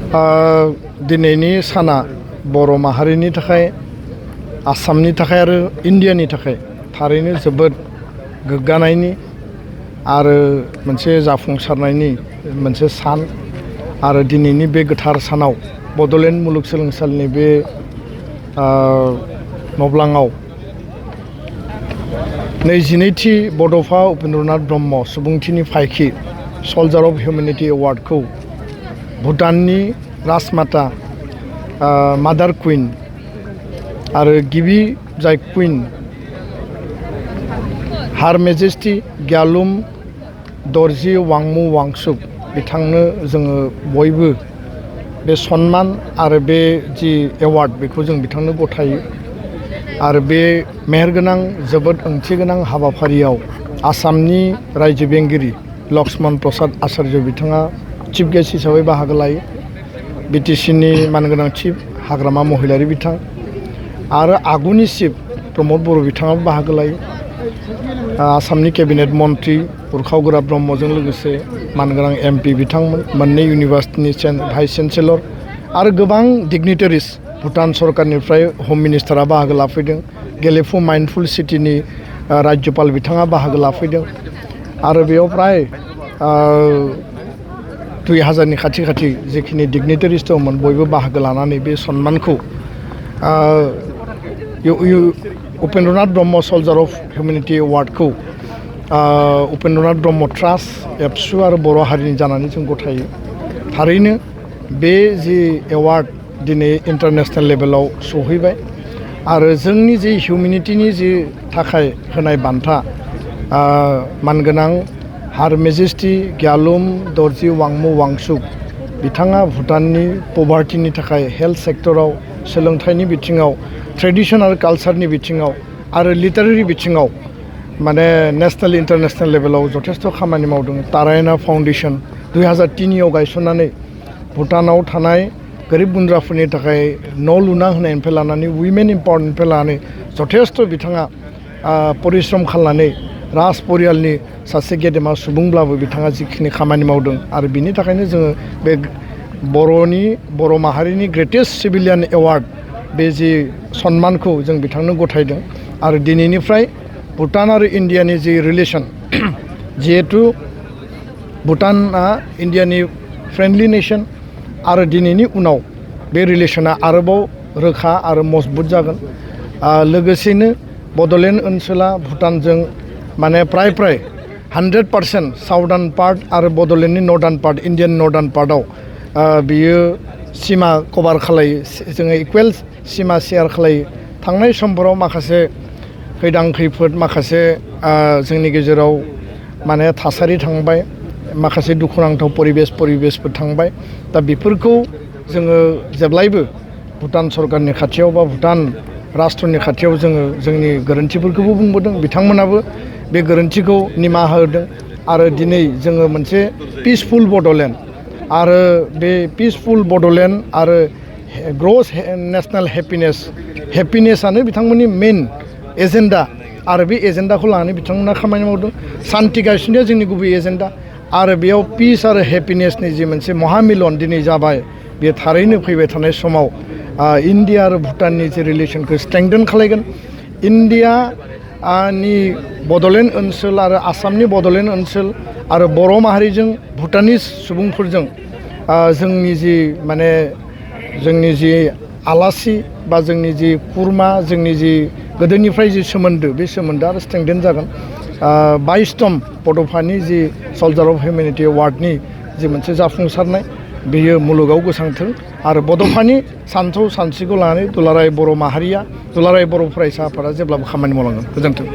दिनैनि साना बर' माहारिनि थाखाय आसामनि थाखाय आरो इन्डियानि थाखाय थारैनो जोबोद गोग्गानायनि आरो मोनसे जाफुंसारनायनि मोनसे सान आरो दिनैनि बे गोथार सानाव बड'लेण्ड मुलुगसोलोंसालिनि बे नब्लाङाव 22थि बड'फा उपेन्द्रनाथ ब्रह्म सुबुंथिनि फायखि सल्जार अफ हिउमेनिटी एवार्डखौ भुटाननि राजमाता मादार कुइन आरो गिबि जाय कुइन हार मेजेस्टि ग्यालुम दर्जी वांमु वांचुक बिथांनो जोङो बयबो बे सन्मान आरो बे जि एवार्ड बेखौ जों बिथांनो गथायो आरो बे मेहेरगोनां जोबोद ओंथिगोनां हाबाफारियाव आसामनि रायजो बेंगिरि लक्ष्मण प्रसाद आचार्य बिथाङा चिफ गेस्ट हिसाबै बाहागो लायो बिटिसिनि मानगोनां चिफ हाग्रामा महिलारि बिथां आरो आगुनि चिफ प्रमद बर' बिथाङाबो बाहागो लायो आसामनि केबिनेट मन्त्रि उरखाव गोरा ब्रह्मजों लोगोसे मानगोनां एमपि बिथांमोन मोननै इउनिभार्सिटिनि भाइस चेन्सेलर आरो गोबां डिगनिटारिस भुटान सरकारनिफ्राय हम मिनिस्टारा बाहागो लाफैदों गेलेफु माइन्डफुल सिटिनि राज्यपाल बिथाङा बाहागो लाफैदों आरो बेयाव प्राय 2000नि खाथि जेखिनि डिगनिटारिस दंमोन बयबो बाहागो लानानै बे सन्मानखौ उपेन्द्रनाथ ब्रह्म सल्जार अफ हिउमेनिटी एवार्डखौ उपेन्द्रनाथ ब्रह्म ट्रास्ट एबसु आरो बर' हारिनि जानानै जों गथायो थारैनो बे जि एवार्ड दिनै इन्टारनेशनेल लेभेलाव सहैबाय आरो जोंनि जि हिउमेनिटीनि जि थाखाय होनाय बान्था मानगोनां हार मेजेस्टि ग्यालुम दर्जी वांमु वांचुक बिथाङा भुटाननि पभार्टिनि थाखाय हेल्थ सेक्टराव सोलोंथाइनि बिथिङाव ट्रेडिशन आरो कालचारनि बिथिङाव आरो लिटारेरि बिथिङाव माने नेशनेल इन्टारनेशनेल लेभेलाव जथेस्थ' खामानि मावदों तारायना फाउन्डेसन 2003आव गायसननानै भुटानाव थानाय गोरिब गुन्द्राफोरनि थाखाय न' लुना होनायनिफ्राय लानानै उइमेन इम्पावारमेन्टनिफ्राय लानानै जथेस्थ' बिथाङा परिश्रम खालामनानै राज परियालनि सासे गेदेमा सुबुंब्लाबो बिथाङा जिखिनि खामानि मावदों आरो बिनि थाखायनो जोङो बे बर' माहारिनि ग्रेटेस्ट सिभिलियान एवार्ड बे जि सन्मानखौ जों बिथांनो गथायदों आरो दिनैनिफ्राय भुटान आरो इन्डियानि जि रिलेसन जिहेथु भुटाना इन्डियानि फ्रेन्डलि नेसन आरो दिनैनि उनाव बे रिलेसना आरोबाव रोखा आरो मजबुत जागोन लोगोसेनो बड'लेण्ड ओनसोला भुटानजों माने प्राय 100% साउदार्न पार्ट आरो बड'लेण्डनि नर्दार्न पार्ट इन्डियान नर्दार्न पार्टआव बियो सिमा कभार खालायो जोङो इकुवेल सिमा शेयार खालायो थांनाय समफोराव माखासे खैदां खैफोद माखासे जोंनि गेजेराव माने थासारि थांबाय माखासे दुखुनांथाव परिबेसफोर थांबाय दा बेफोरखौ जोङो जेब्लायबो भुटान सरकारनि खाथियाव बा भुटान राष्ट्रनि खाथियाव जोङो जोंनि गोरोन्थिफोरखौबो बुंबोदों बिथांमोनाबो बे गोरोन्थिखौ निमाहा होदों आरो दिनै जोङो मोनसे पिसफुल बड'लेण्ड आरो बे पिसफुल बड'लेण्ड आरो ग्रस नेशनेल हेपिनेसआनो बिथांमोननि मेइन एजेन्डा आरो बे एजेन्डाखौ लानानै बिथांमोना खामानि मावदों सान्ति गायसननाया जोंनि गुबै एजेन्डा आरो बेयाव पिस आरो हेपिनेसनि जि मोनसे महामिलन दिनै जाबाय बेयो थारैनो फैबाय थानाय समाव इन्डिया आरो भुटाननि जे रिलेसनखौ स्ट्रेंथेन खालायगोन इन्डियानि बड'लेण्ड ओनसोल आरो आसामनि बड'लेण्ड ओनसोल आरो बर' माहारिजों भुटानिस सुबुंफोरजों जोंनि जि आलासि बा जोंनि जि खुरमा जोंनि जि गोदोनिफ्राय जि सोमोन्दो बे सोमोन्दोआ आरो स्ट्रेंथेन जागोन 22तम बड'फानि जि सल्जार अफ हिउमेनिटी एवार्डनि जि मोनसे जाफुंसारनाय बेयो मुलुगाव गोसारथों आरो बड'फानि सानथौ सानस्रिखौ लानानै दुलाराय बर' माहारिया दुलाराय बर' फरायसा आफादा जेब्लाबो खामानि मावलांगोन गोजोन्थों।